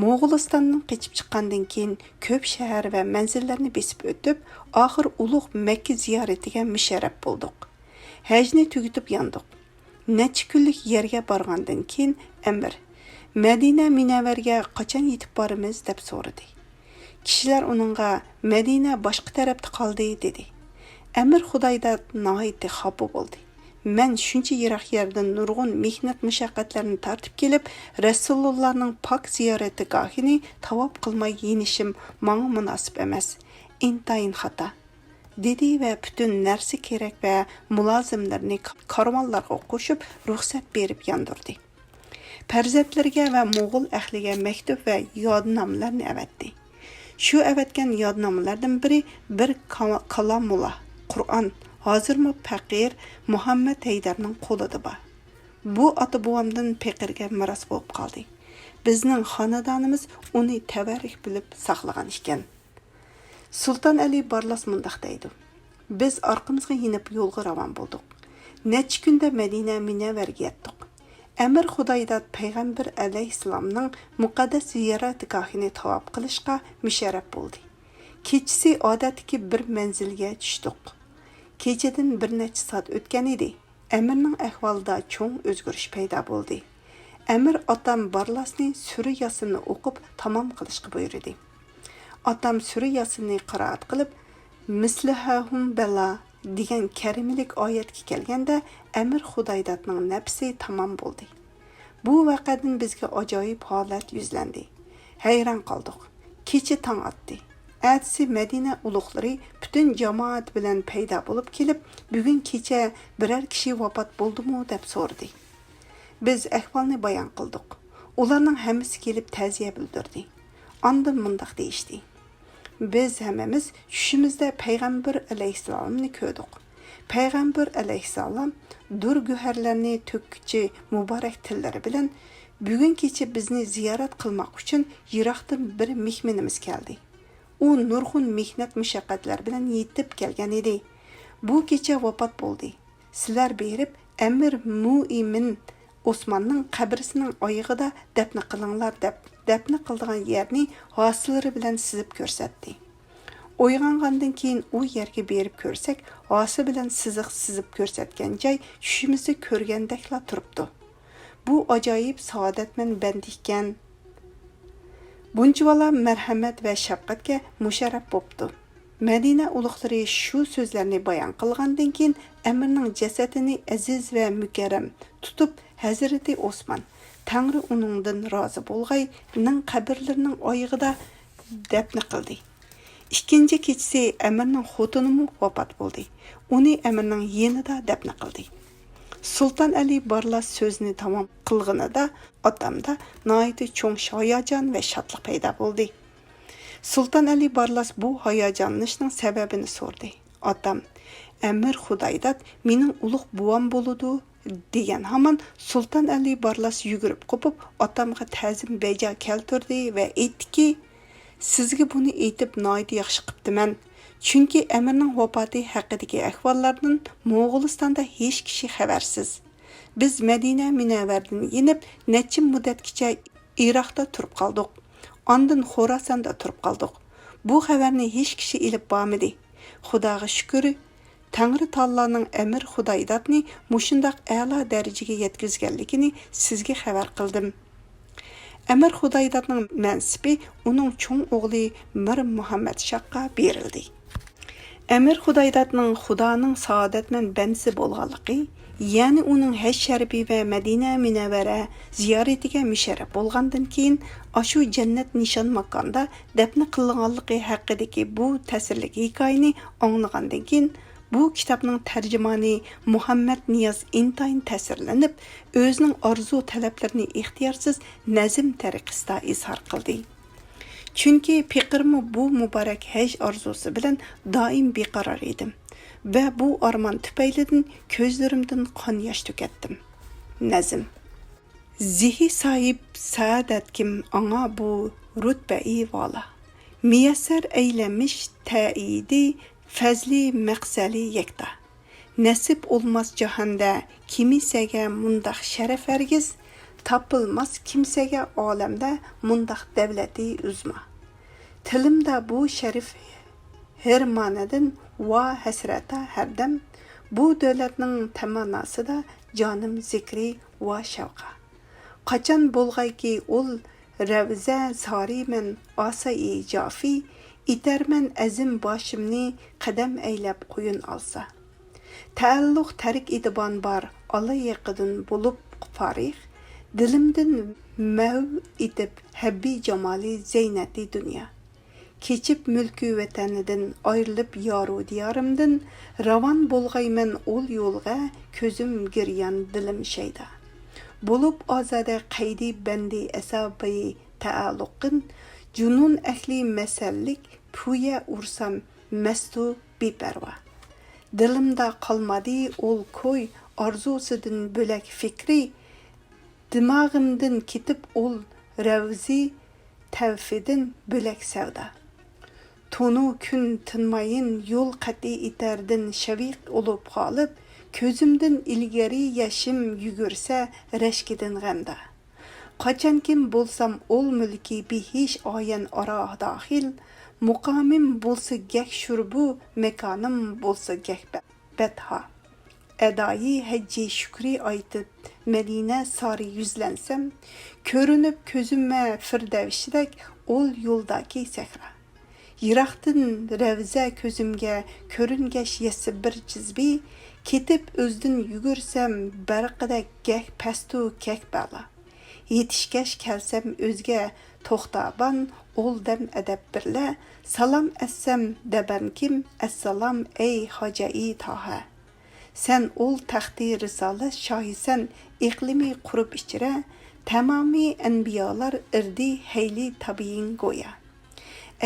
موغۇلىستاندىن قېچىپ چىققاندىن كېيىن، كۆپ شەھەر ۋە مەنزىللەرنى بېسىپ ئۆتۈپ، ئاخىر ئۇلۇغ مەككە زىيارىتىگە مۇشەررەپ بولدۇق. ھەجنى تۈگىتىپ ياندۇق. نەچچە كۈنلۈك يەرگە بارغاندىن كېيىن، ئەمىر، «مەدىنە مۇنەۋۋەرگە قاچان يېتىپ بارىمىز؟» دەپ سورىدى. كىشىلەر ئۇنىڭغا، «مەدىنە باشقا تەرەپتە قالدى» دېدى. ئەمىر خۇدايداد ناھايىتى خاپا بولدى. «مەن شۇنچە يىراق يەردىن نۇرغۇن مېھنەت مۇشەققەتلەرنى تارتىپ كېلىپ، رەسۇلۇللانىڭ پاك زىيارەتگاھىنى تاۋاپ قىلماي يېنىشىم ماڭا مۇناسىپ ئەمەس. ئىنتايىن خاتا» دېدى ۋە پۈتۈن نەرسە كېرەك ۋە مۇلازىملىرىنى كارۋانلارغا قوشۇپ، رۇخسەت بېرىپ ياندۇردى. پەرزەنتلىرىگە ۋە موغۇل ئەھلىگە مەكتۇپ ۋە يادنامىلەرنى ئەۋەتتى. شۇ ئەۋەتكەن يادنامىلەردىن بىرى بىر كا-، كالامۇللا، قۇرئان، ھازىرمۇ پەقىر مۇھەممەد ھەيدەرنىڭ قولىدا بار. بۇ ئاتا-بوۋامدىن پېقىرگە مىراس بولۇپ قالدى. بىزنىڭ خانىدانىمىز ئۇنى تەۋەررۈك بىلىپ ساقلىغان ئىكەن. سۇلتان ئەلى بارلاس مۇنداق دەيدۇ: «بىز ئارقىمىزغا يېنىپ يولغا راۋان بولدۇق. نەچچە كۈندە مەدىنە مۇنەۋۋەرگە يەتتۇق. ئەمىر خۇدايداد پەيغەمبەر ئەلەيھىسسالامنىڭ مۇقەددەس زىيارەتگاھىنى تاۋاپ قىلىشقا مۇشەررەپ بولدى. كېچىسى ئادەتتىكى بىر مەنزىلگە چۈشتۇق. كېچىدىن بىر نەچچە سائەت ئۆتكەن ئىدى. ئەمىرنىڭ ئەھۋالىدا چوڭ ئۆزگىرىش پەيدا بولدى. ئەمىر ئاتام بارلاسنى سۈرە ياسىننى ئوقۇپ تامام قىلىشقا بۇيرۇدى. ئاتام سۈرە ياسىننى قىرائەت قىلىپ، مىسلىھەھۇم بەلا دېگەن كەرىمىلىك ئايەتكە كەلگەندە، ئەمىر خۇدايدادنىڭ نەپسى تامام بولدى. بۇ ۋەقەدىن بىزگە ئاجايىپ ھالەت يۈزلەندى. ھەيران قالدۇق. كېچە تاڭ ئاتتى. ئەتىسى مەدىنە ئۇلۇغلىرى پۈتۈن جامائەت بىلەن پەيدا بولۇپ كېلىپ، بۈگۈن كېچە بىرەر كىشى ۋاپات بولدىمۇ دەپ سورىدى. بىز ئەھۋالنى بايان قىلدۇق. ئۇلارنىڭ ھەممىسى كېلىپ تەزىيە بىلدۈردى. ئاندىن مۇنداق دېيىشتى: «بىز ھەممىمىز چۈشىمىزدە پەيغەمبەر ئەلەيھىسسالامنى كۆردۇق. پەيغەمبەر ئەلەيھىسسالام دۇر گۆھەرلەرنى تۆككۈچى مۇبارەك تىللىرى بىلەن، بۈگۈن كېچە بىزنى زىيارەت قىلماق ئۈچۈن يىراقتىن بىر مېھمىنىمىز كەلدى. ئۇ نۇرغۇن مېھنەت مۇشەققەتلەر بىلەن يېتىپ كەلگەن ئىدى. بۇ كېچە ۋاپات بولدى. سىلەر بېرىپ، ئەمىر مۇئمىن ئوسماننىڭ قەبرىسىنىڭ ئايىغىدا دەپنە قىلىڭلار» دەپ، دەپنە قىلىدىغان يەرنى ھاسىلىرى بىلەن سىزىپ كۆرسەتتى. ئويغانغاندىن كېيىن ئۇ يەرگە بېرىپ كۆرسەك، ھاسا بىلەن سىزىق سىزىپ كۆرسەتكەن جاي چۈشىمىزدە كۆرگەندەكلا تۇرۇپتۇ. بۇ ئاجايىپ سائادەتمەن بەندە ئىكەن. بۇنچىۋالا مەرھەمەت ۋە شەپقەتكە مۇشەررەپ بوپتۇ. مەدىنە ئۇلۇغلىرى شۇ سۆزلەرنى بايان قىلغاندىن كېيىن، ئەمىرنىڭ جەسىتىنى ئەزىز ۋە مۇكەررەم تۇتۇپ، ھەزرىتى ئوسمان، تەڭرى ئۇنىڭدىن رازى بولغاي، نىڭ قەبرىلىرىنىڭ ئايىغىدا دەپنە قىلدى. ئىككىنچى كېچىسى ئەمىرنىڭ خوتۇنىمۇ ۋاپات بولدى. ئۇنى ئەمىرنىڭ يېنىدا دەپنە قىلدى. سۇلتان ئەلى بارلاس سۆزىنى تامام قىلغىنىدا، ئاتامدا ناھايىتى چوڭ ھاياجان ۋە شادلىق پەيدا بولدى. سۇلتان ئەلى بارلاس بۇ ھاياجانلىنىشنىڭ سەۋەبىنى سورىدى. ئاتام، «ئەمىر خۇدايداد مېنىڭ ئۇلۇغ بوۋام بولىدۇ» دېگەن ھامان، سۇلتان ئەلى بارلاس يۈگۈرۈپ قوپۇپ، ئاتامغا تەزىم بەجا كەلتۈردى ۋە ئېيتتىكى، «سىزگە بۇنى ئېيتىپ ناھايىتى ياخشى قىپتىمەن. چۈنكى ئەمىرنىڭ ۋاپاتى ھەققىدىكى ئەھۋاللاردىن موغۇلىستاندا ھېچ كىشى خەۋەرسىز. بىز مەدىنە مۇنەۋۋەردىن يېنىپ، نەچچە مۇددەتكىچە ئىراقتا تۇرۇپ قالدۇق. ئاندىن خوراساندا تۇرۇپ قالدۇق. بۇ خەۋەرنى ھېچ كىشى ئېلىپ بارمىدى. خۇداغا شۈكۈر، تەڭرى تائالانىڭ ئەمىر خۇدايدادنى مۇشۇنداق ئەلا دەرىجىگە يەتكۈزگەنلىكىنى سىزگە خەۋەر قىلدىم.» ئەمىر خۇدايدادنىڭ مەنسىپى ئۇنىڭ چوڭ ئوغلى مىر مۇھەممەد شاھقا بېرىلدى. ئەمىر خۇدايدادنىڭ خۇدانىڭ سائادەتمەن بەندىسى بولغانلىقى، يەنى ئۇنىڭ ھەج شەرىپى ۋە مەدىنە مۇنەۋۋەرە زىيارىتىگە مۇشەررەپ بولغاندىن كېيىن، ئاشۇ جەننەت نىشان ماكاندا دەپنە قىلىنغانلىقى ھەققىدىكى بۇ تەسىرلىك ھېكايىنى ئاڭلىغاندىن كېيىن، بۇ كىتابنىڭ تەرجىمانى مۇھەممەد نىياز ئىنتايىن تەسىرلىنىپ، ئۆزىنىڭ ئارزۇ-تەلەپلىرىنى ئىختىيارسىز نەزم تەرىقىسىدا ئىزھار قىلدى. چۈنكى پېقىرمۇ بۇ مۇبارەك ھەج ئارزۇسى بىلەن دائىم بىقارار ئىدىم ۋە بۇ ئارمان تۈپەيلىدىن كۆزلىرىمدىن قان ياش تۆكەتتىم. نەزم. زېھى ساھىب سائادەتكىم ئاڭا بۇ رۇتبەئى ۋالا. مىيەسسەر ئەيلەمىش تەئيىدى فەزلى مەقسەلى يەكتا. نەسىپ ئولماس جاھاندا كىمىسەگە مۇنداق شەرەپ ھەرگىز، تاپىلماس كىمسەگە ئالەمدە مۇنداق دەۋلەتى ئۇزما. تىلىمدا بۇ شەرىپ ھىرمانىدىن ۋا ھەسرەتا ھەردەم، بۇ دۆلەتنىڭ تەمەنناسىدا جانىم زىكرى ۋا شەۋقا. قاچان بولغايكى ئۇل رەۋزە سارى مەن ئاسايى جافى، ئېتەرمەن ئەزىم باشىمنى قەدەم ئەيلەپ قويۇن ئالسا. تەئەللۇق تەرك ئېتىبان بار ئالايىقىدىن بولۇپ فارىغ، دىلىمدىن مەۋ ئېتىپ ھەببى جامالى زەينەتى دۇنيا. كېچىپ مۈلكى ۋەتەنىدىن، ئايرىلىپ يارۇ دىيارىمدىن، راۋان بولغايمەن ئول يولغا، كۆزۈم گىريان، دىلىم شەيدا. بولۇپ ئازادە قەيدى بەندى ئەسابى تەئەللۇقىن، جۇنۇن ئەھلى مەسەللىك پۇيە ئۇرسام مەستۇ بىپەرۋا. دىلىمدا قالمىدى ئول كوي ئارزۇسىدىن بۆلەك فىكرى، دىماغىمدىن كېتىپ ئول رەۋزى تەۋفىدىن بۆلەك سەۋدا. تونۇ كۈن تىنمايىن يول قەتئىي ئېتەردىن شەۋق ئولۇپ قالىپ، كۆزۈمدىن ئىلگىرى ياشىم يۈگۈرسە رەشكىدىن غەمدا. قاچانكىم بولسام ئول مۈلكى بىھىش ئايەن ئارا داخىل، مۇقامىم بولسا گەك شۇربۇ، ماكانىم بولسا گەك بە-، بەتھا. ئەدايى ھەججى شۈكرى ئايتىپ، مەدىنە سارى يۈزلەنسەم، كۆرۈنۈپ كۆزۈمە فىردەۋسدەك ئول يولداكى سەھرا. يىراقتىن رەۋزە كۆزۈمگە كۆرۈنگەچ يەتسە بىر جىزبى، كېتىپ ئۆزدىن يۈگۈرسەم بەرقىدەك گەك پەستۇ گەك بالا. يېتىشكەچ كەلسەم ئۆزگە توختابان، ئول دەم ئەدەپ بىرلە، سالام ئەتسەم دەبەنكىم، ئەسسالام ئەي خاجەئى تاھە. سەن ئول تەختى رىسالەت شاھىسەن، ئىقلىمى قۇرۇپ ئىچرە، تامامى ئەنبىيالار ئىردى ھەيلى تابىئىڭ گويا.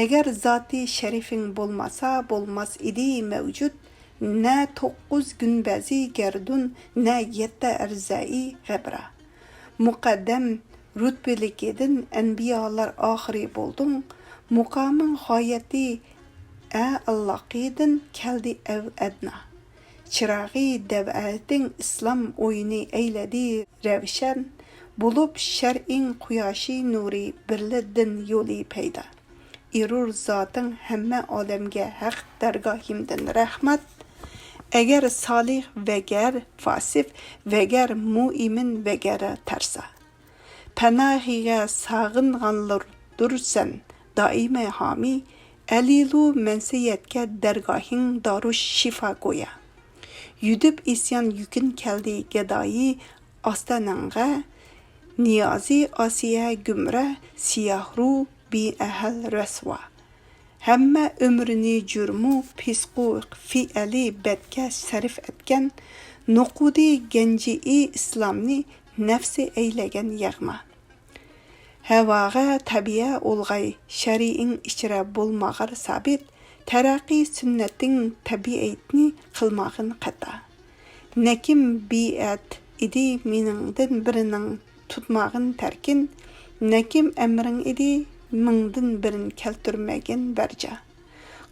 ئەگەر زاتى شەرىفىڭ بولماسا، بولماس ئىدى مەۋجۇت نە توققۇز گۈنبەزى گەردۇن، نە يەتتە ئەرزەئى غەبرە. مۇقەددەم رۇتبىلىكىدىن ئەنبىيالار ئاخىرى بولدۇڭ، مۇقامىڭ غايەتى ئەئەللاقىدىن كەلدى ئەۋ ئەدنا. چىراغى دەۋئەتىڭ ئىسلام ئويىنى ئەيلىدى رەۋشەن، بولۇپ شەرئىڭ قۇياشى نۇرى بىرلىدىن يولى پەيدا. ئېرۇر زاتىڭ ھەممە ئالەمگە ھەق دەرگاھىمدىن رەھمەت. ئەگەر سالىھ ۋەگەر فاسىف ۋەگەر مۇئمىن ۋەگەر تەرسا. پاناھىغا ساغىنغانلاردۇر سەن دائىمەي ھامى، ئەلىلۇ مەنسىيەتكە دەرگاھىڭ دارۇش شىفا گويا. يۈدۈپ ئىسيان يۈكۈن كەلدى گەدايى ئاستانەڭغە، نىيازى ئاسىيە گۈمرە سىياھرۇ بىئەھەل رەسۋا. ھەممە ئۆمرىنى جۇرمۇ پىسقۇ فىئەلى بەتكە سەرف ئەتكەن، نوقۇدى گەنجىئى ئىسلامنى نەپسى ئەيلىگەن يەغما. ھەۋاغا تەبىئە ئولغاي شەرىئىڭ ئىچرە بولماغار سابىت، تەرەققىي سۈننەتىڭ تەبىئەتنى قىلماغىن خاتا. نەكىم بىئەت ئىدى مېنىڭدىن بىرىنىڭ تۇتماغىن تەركىن، نەكىم ئەمرىڭ ئىدى مىڭدىن بىرىن كەلتۈرمەگىن بەرجا.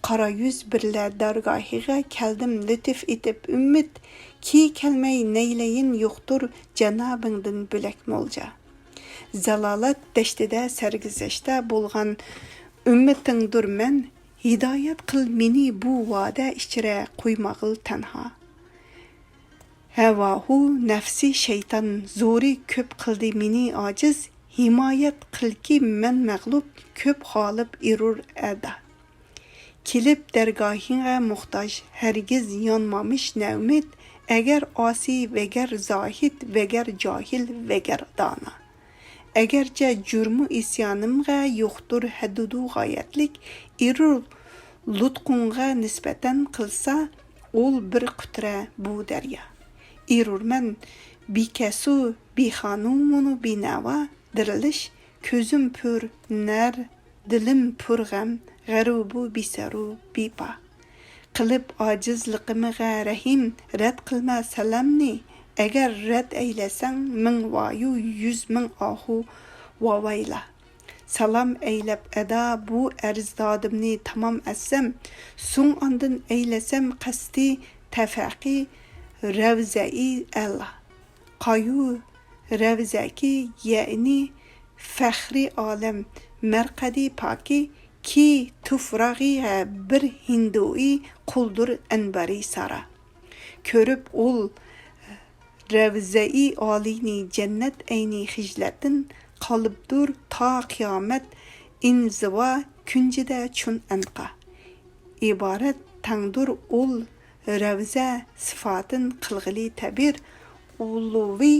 قارا يۈز بىرلە دارگاھىغا كەلدىم لۈتۈف ئېتىپ ئۈممىت، كى كەلمەي نەيلەيىن يوقتۇر جانابىڭدىن بۆلەك مولجا. زالالەت دەشتىدە سەرگۈزەشتە بولغان ئۈممىتىڭدۇر مەن، ھىدايەت قىل مېنى بۇ ۋادە ئىچرە قويماغىل تەنھا. ھەۋاھۇ نەپسى شەيتان زورى كۆپ قىلدى مېنى ئاجىز، ھىمايەت قىلكى مەن مەغلۇپ كۆپ غالىب ئېرۇر ئەدا. كېلىپ دەرگاھىڭغا موھتاج ھەرگىز يانمامىش نەۋمىت، ئەگەر ئاسىي ۋەگەر زاھىد ۋەگەر جاھىل ۋەگەر دانا. ئەگەرچە جۇرمۇ ئىسيانىمغا يوقتۇر ھەددۇدۇ غايەتلىك، ئېرۇر لۇتقۇڭغا نىسبەتەن قىلسا ئول بىر قۇترە بۇ دەريا. ئېرۇرمەن بىكەسۇ بىخانۇمۇنۇ بىنەۋا، دىرىلىش كۆزۈم پۈر نەر، دىلىم پۈر غەم، غەرۇبۇ بىسەرۇ بىپا. قىلىپ ئاجىزلىقىمغا رەھىم، رەت قىلما سالامنى، ئەگەر رەت ئەيلەسەڭ، مىڭ ۋايۇ، يۈز مىڭ ئاھۇ ۋاۋايلا. سالام ئەيلەپ ئەدا بۇ ئەرز دادىمنى تامام ئەتسەم، سوڭ ئاندىن ئەيلەسەم قەستى تەفەقى رەۋزەئى ئەلا. قايۇ رەۋزەكى، يەنى فەخرى ئالەم، مەرقەدى پاكى، كى تۇفراغى بىر ھىندۇئى قۇلدۇر ئەنبەرى سارا. كۆرۈپ ئۇل رەۋزەئى ئالىنى جەننەت ئەينى خىجلەتتىن، قالىپتۇر تا قىيامەت ئىنزىۋا كۈنجىدە چۈن ئەنقا. ئىبارەت تەڭدۇر ئۇل رەۋزە سىفاتىن قىلغىلى تەبىر، ئۇلۇۋى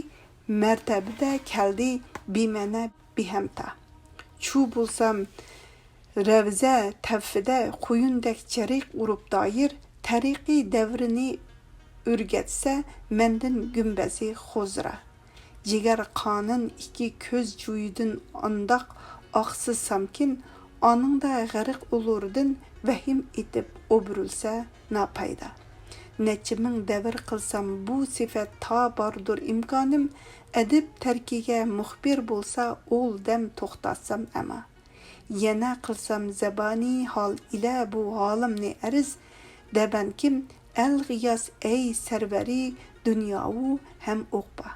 مەرتەبىدە كەلدى بىمەنە بىھەمتا. چۇ بولسام رەۋزە تەۋفىدە قۇيۇندەك جەرىق ئۇرۇپ دائىر، تەرىقىي دەۋرىنى ئۆرگەتسە مەندىن گۈمبەزى خۇزرا. جىگەر قانىن ئىككى كۆز جۇيىدىن ئانداق ئاقسا سامكىن، ئانىڭدا غەرق ئۇلۇردىن ۋەھىم ئېتىپ ئوبرۇلسە ناپايدا. نەچچە مىڭ دەۋر قىلسام بۇ سىفەت تا باردۇر ئىمكانىم، ئەدىب تەركىگە مۇخبىر بولسا ئول دەم توختاتسام ئەما. يەنە قىلسام زەبانى ھال ئىلە بۇ ھالىمنى ئەرز، دەبەنكىم ئەل غىياس ئەي سەرۋەرى دۇنياۋۇ ھەم ئوقبا.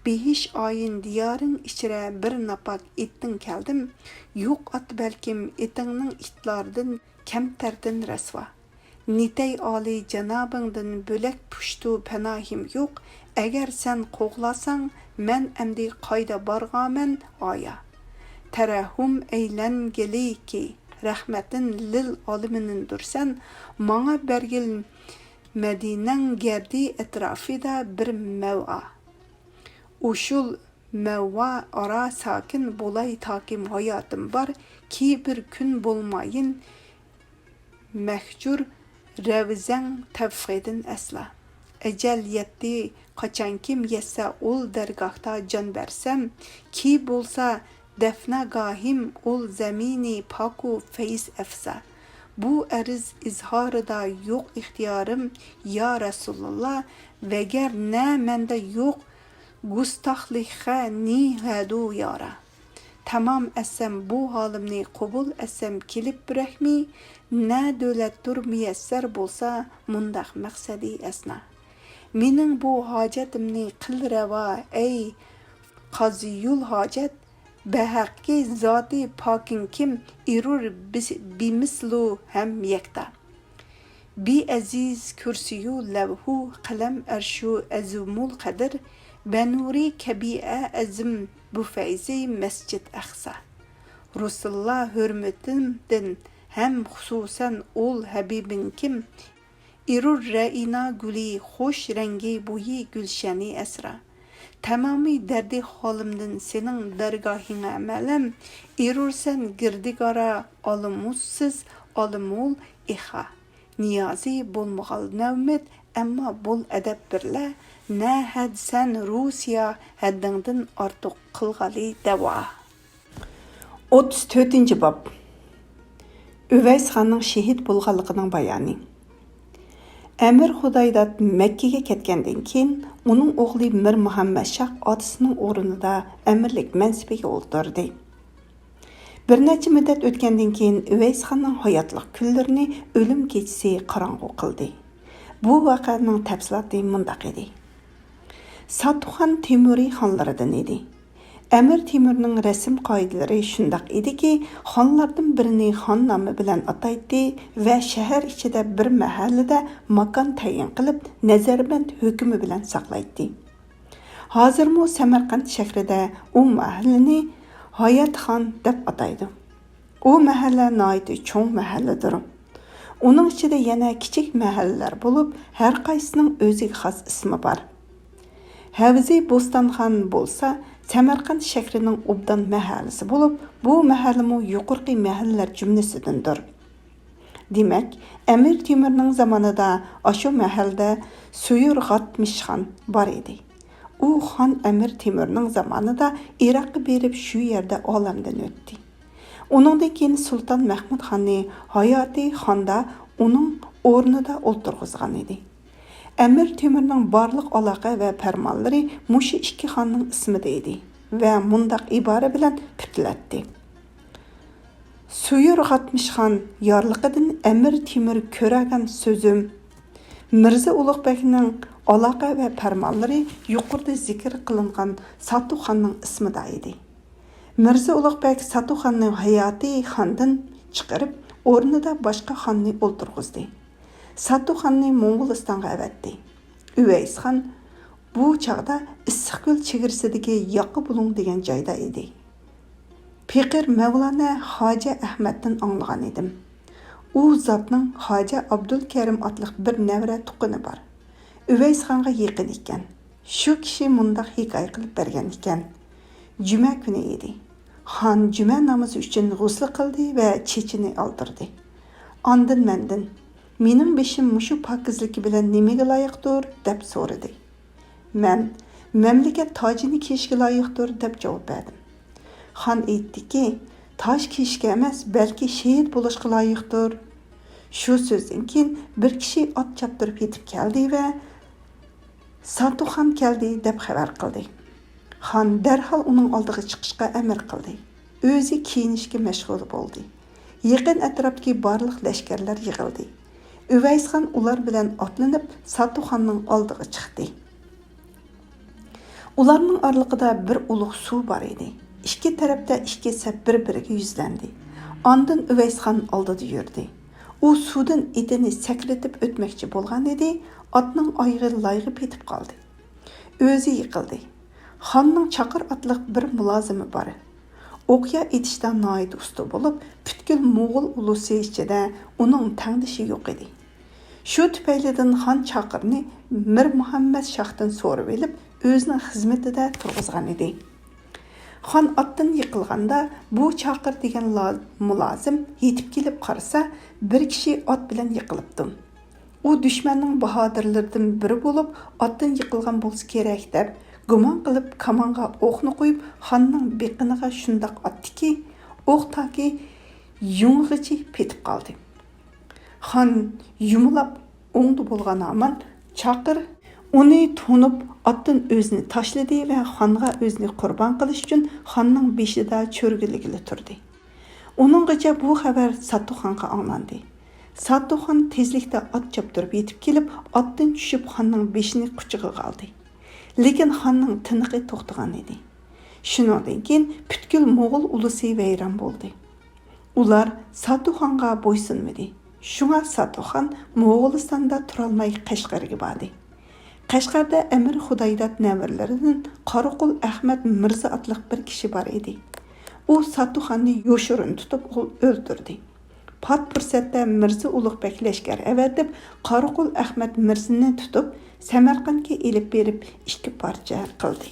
بېھىش ئايىن دىيارىڭ ئىچرە بىر ناپاك ئېتتىن كەلدىم، يوق ئات بەلكىم ئېتىڭنىڭ ئىتلاردىن كەمتەردىن رەسۋا. نېتەي ئالىي جانابىڭدىن بۆلەك پۇشتۇ پەناھىم يوق، ئەگەر سەن قوغلاساڭ، مەن ئەمدى قايدا بارغامەن ئايا؟ تەرەھۇم ئەيلەنگىلىكى رەھمەتىن لىل ئالىمىنىندۇرسەن، ماڭا بەرگىل مەدىنەڭ گەردى ئەتراپىدا بىر مەۋئا. ئۇشۇل مەۋا ئارا ساكىن بولاي تاكىم ھاياتىم بار، كى بىر كۈن بولمايىن مەھجۇر رەۋزەڭ تەۋفىدىن ئەسلا. ئەجەل يەتتى قاچانكىم يەتسە ئۇل دەرگاھتا جان بەرسەم، كى بولسا دەفناگاھىم ئۇل زەمىنى پاكۇ فەيز ئەفزا. بۇ ئەرز ئىزھارىدا يوق ئىختىيارىم يا رەسۇلاللا، ۋەگەر نە مەندە يوق گۇستاخلىخە نى ھەدۇ يارا. تامام ئەتسەم بۇ ھالىمنى قوبۇل ئەتسەم كېلىپ بىرەھمى، نە دۆلەتتۇر مىيەسسەر بولسا مۇنداق مەقسەدى ئەسنا. مېنىڭ بۇ ھاجەتىمنى قىل رەۋا، ئەي قازىيۇل ھاجەت، بەھەققى زاتى پاكىڭ كىم ئېرۇر بىس-، بىمىسلۇ ھەم يەكتا. بىئەزىز كۇرسىيۇ لەۋھۇ قەلەم ئەرشۇ ئەزىمۇل قەدىر، بەنۇرى كەبىئە ئەزىم بۇفەيزى مەسچىت ئەقسا. رۇسۇللا ھۆرمىتىمدىن ھەم خۇسۇسەن ئۇل ھەبىبىڭ كىم، ئېرۇر رەئىنا گۈلى خۇش رەڭگى بويى گۈلشەنى ئەسرا. تامامى دەردى ھالىمدىن سېنىڭ دەرگاھىڭە مەلەم، ئېرۇرسەن گىردىگارا ئالىمۇسسىز ئالىمۇل ئىخا. نىيازى بولمىغال نەۋمىت، ئەمما بول ئەدەپ بىرلە، نە ھەد سەن رۇسىيا ھەددىڭدىن ئارتۇق قىلغالى دەۋا. ئوتتۇز تۆتىنچى باب. ئۇۋەيس خاننىڭ شېھىت بولغانلىقىنىڭ بايانى. ئەمىر خۇدايداد مەككىگە كەتكەندىن كېيىن، ئۇنىڭ ئوغلى مىر مۇھەممەد شاھ ئاتىسىنىڭ ئورنىدا ئەمىرلىك مەنسىپىگە ئولتۇردى. بىر نەچچە مۇددەت ئۆتكەندىن كېيىن، ئۇۋەيس خاننىڭ ھاياتلىق كۈنلىرىنى ئۆلۈم كېچىسى قاراڭغۇ قىلدى. بۇ ۋەقەنىڭ تەپسىلاتى مۇنداق ئىدى. ساتۇخان تېمۇرى خانلىرىدىن ئىدى. ئەمىر تېمۇرنىڭ رەسىم قائىدىلىرى شۇنداق ئىدىكى، خانلاردىن بىرىنى خان نامى بىلەن ئاتايتتى ۋە شەھەر ئىچىدە بىر مەھەللىدە ماكان تەيىن قىلىپ، نەزەربەند ھۆكمى بىلەن ساقلايتتى. ھازىرمۇ سەمەرقەنت شەھىرىدە ئۇ مەھەللىنى ھاياتخان دەپ ئاتايدۇ. ئۇ مەھەللە ناھايىتى چوڭ مەھەللىدۇر. ئۇنىڭ ئىچىدە يەنە كىچىك مەھەللىلەر بولۇپ، ھەر قايسىسىنىڭ ئۆزىگە خاس ئىسمى بار. ھەۋزى بوستانخان بولسا سەمەرقەنت شەھىرىنىڭ ئوبدان مەھەللىسى بولۇپ، بۇ مەھەللىمۇ يۇقىرىقى مەھەللىلەر جۈملىسىدىندۇر. دېمەك، ئەمىر تېمۇرنىڭ زامانىدا ئاشۇ مەھەلدە سۇيۇرغاتمىشخان بار ئىدى. ئۇ خان ئەمىر تېمۇرنىڭ زامانىدا ئىراققا بېرىپ، شۇ يەردە ئالەمدىن ئۆتتى. ئۇنىڭدىن كېيىن سۇلتان مەھمۇد خاننى ھاياتى خاندا ئۇنىڭ ئورنىدا ئولتۇرغۇزغان ئىدى. ئەمىر تېمۇرنىڭ بارلىق ئالاقە ۋە پەرمانلىرى مۇشۇ ئىككى خاننىڭ ئىسمىدا ئىدى ۋە مۇنداق ئىبارە بىلەن پۈتۈلەتتى. سۇيۇرغاتمىشخان يارلىقىدىن ئەمىر تېمۇر كۆرەگەن سۆزۈم، مىرزا ئۇلۇغبەگنىڭ ئالاقە ۋە پەرمانلىرى يۇقىرىدا زىكىر قىلىنغان ساتۇخاننىڭ ئىسمىدا ئىدى. مىرزا ئۇلۇغبەگ ساتۇخاننى ھاياتى خاندىن چىقىرىپ، ئورنىدا باشقا خاننى ئولتۇرغۇزدى. ساتۇخاننى موڭغۇلىستانغا ئەۋەتتى. ئۇۋەيس خان بۇ چاغدا ئىسسىقكۆل چېگرىسىدىكى ياقا بۇلۇڭ دېگەن جايدا ئىدى. پېقىر مەۋلانە خاجە ئەخمەتتىن ئاڭلىغان ئىدىم. ئۇ زاتنىڭ خاجە ئابدۇلكەرىم ئاتلىق بىر نەۋرە تۇغقىنى بار. ئۇۋەيسخانغا يېقىن ئىكەن. شۇ كىشى مۇنداق ھېكايە قىلىپ بەرگەن ئىكەن. جۈمە كۈنى ئىدى. خان جۈمە نامىزى ئۈچۈن غۇسلى قىلدى ۋە چېچىنى ئالدۇردى. ئاندىن مەندىن، «مېنىڭ بېشىم مۇشۇ پاكىزلىكى بىلەن نېمىگە لايىقتۇر؟» دەپ سورىدى. مەن، «مەملىكەت تاجىنى كىيىشكە لايىقتۇر» دەپ جاۋاب بەردىم. خان ئېيتتىكى، «تاج كىيىشكە ئەمەس، بەلكى شېھىت بولۇشقا لايىقتۇر.» شۇ سۆزدىن كېيىن بىر كىشى ئات چاپتۇرۇپ يېتىپ كەلدى ۋە، «ساتۇخان كەلدى» دەپ خەۋەر قىلدى. خان دەرھال ئۇنىڭ ئالدىغا چىقىشقا ئەمر قىلدى. ئۆزى كىيىنىشكە مەشغۇل بولدى. يېقىن ئەتراپتىكى بارلىق لەشكەرلەر يىغىلدى. ئۇۋەيسخان ئۇلار بىلەن ئاتلىنىپ، ساتۇخاننىڭ ئالدىغا چىقتى. ئۇلارنىڭ ئارىلىقىدا بىر ئۇلۇغ سۇ بار ئىدى. ئىككى تەرەپتە ئىككى سەپ بىر-بىرىگە يۈزلەندى. ئاندىن ئۇۋەيسخان ئالدىدا يۈردى. ئۇ سۇدىن ئېتىنى سەكرىتىپ ئۆتمەكچى بولغان ئىدى، ئاتنىڭ ئايىغى لايغا پېتىپ قالدى. ئۆزى يىقىلدى. خاننىڭ چاقىر ئاتلىق بىر مۇلازىمى بار. ئوقيا ئېتىشتا ناھايىتى ئۇستا بولۇپ، پۈتكۈل موغۇل ئۇلۇسى ئىچىدە ئۇنىڭ تەڭدىشى يوق ئىدى. شۇ تۈپەيلىدىن خان چاقىرنى مىر مۇھەممەد شاھتىن سورىۋېلىپ، ئۆزىنىڭ خىزمىتىدە تۇرغۇزغان ئىدى. خان ئاتتىن يىقىلغاندا، بۇ چاقىر دېگەن لا-، مۇلازىم يېتىپ كېلىپ قارىسا، بىر كىشى ئات بىلەن يىقىلىپتۇ. ئۇ دۈشمەننىڭ باھادىرلىرىدىن بىرى بولۇپ، ئاتتىن يىقىلغان بولسا كېرەك دەپ گۇمان قىلىپ، كامانغا ئوقنى قويۇپ، خاننىڭ بېقىنىغا شۇنداق ئاتتىكى، ئوق تاكى يۇڭىغىچە پېتىپ قالدى. خان يۇمۇلاپ ئوڭدا بولغان ھامان چاقىر ئۇنى تونۇپ، ئاتتىن ئۆزىنى تاشلىدى ۋە خانغا ئۆزىنى قۇربان قىلىش ئۈچۈن خاننىڭ بېشىدا چۆرگىلىگىلى تۇردى. ئۇنىڭغىچە بۇ خەۋەر ساتۇخانغا ئاڭلاندى. ساتۇخان تېزلىكتە ئات چاپتۇرۇپ يېتىپ كېلىپ، ئاتتىن چۈشۈپ، خاننىڭ بېشىنى قۇچىقىغا ئالدى. لېكىن خاننىڭ تىنىقى توختىغان ئىدى. شۇنىڭدىن كېيىن پۈتكۈل موغۇل ئۇلۇسى ۋەيران بولدى. ئۇلار ساتۇخانغا بويسۇنمىدى. شۇڭا ساتۇخان موغۇلىستاندا تۇرالماي قەشقەرگە باردى. قەشقەردە ئەمىر خۇدايداد نەۋرىلىرىدىن قاراقۇل ئەخمەت مىرزا ئاتلىق بىر كىشى بار ئىدى. ئۇ ساتۇخاننى يوشۇرۇن تۇتۇپ ئۆلتۈردى. پات پۇرسەتتە مىرزا ئۇلۇغبەگ لەشكەر ئەۋەتىپ، قاراقۇل ئەخمەت مىرزىنى تۇتۇپ، سەمەرقەنتكە ئېلىپ بېرىپ ئىككى پارچە قىلدى.